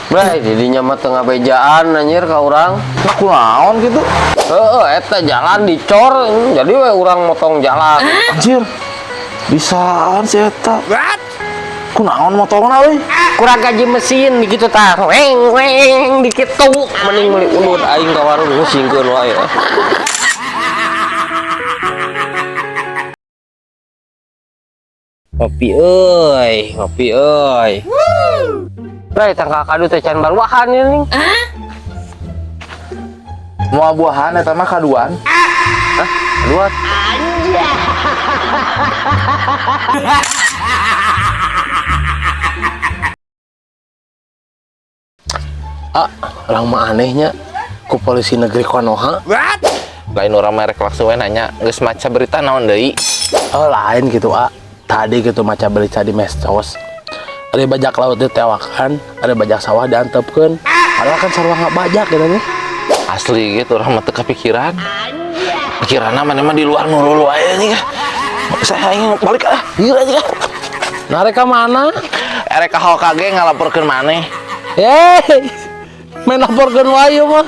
Bray, didinya mah teu ngabejaan anjir ka urang. Nah, kunaon gitu? Heeh, eta jalan dicor, jadi we urang motong jalan. Anjir. Bisaan si eta. Kunaon motongna euy? Kurang gaji mesin dikitu tah. Weng weng dikitu mending meuli udud aing ka warung ngeusingkeun wae. Ngopi euy, ngopi euy. Bray, tangkal kadu teh can baruahan ieu ning. Moal buahan eta mah kaduan. Hah? Kaduan. Ah, orang mah anehnya ku polisi negeri Konoha. Lain urang merek langsung we nanya, geus maca berita naon deui? Oh lain gitu ah. Tadi gitu maca berita di medsos. Ada bajak laut ditewakan, ada bajak sawah diantepkeun. Padahal kan sarua nggak bajak gitu nih. Asli gitu urang mah teu kepikiran. Pikiranna maneh mah di luar nurul wae nih. Saya ingin balik ah, ieu aja. Nah, mereka mana? Erek ka Hokage ngalaporkeun maneh. Yeay, main laporkeun wae ieu mah.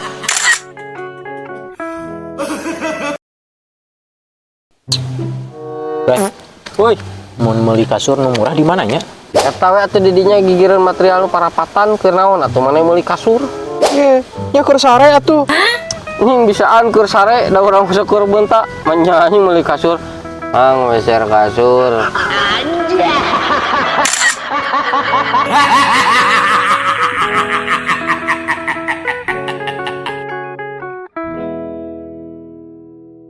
Bray, Woi, mun meuli kasur nu murah di mana nya? Eta we atuh didinya gigireun material nu parapatan keur naon atuh maneh meuli kasur. Ye, nya keur sare atuh. Nying bisaan keur sare da urang syukur beunta manya anjing meuli kasur. Mang meser kasur.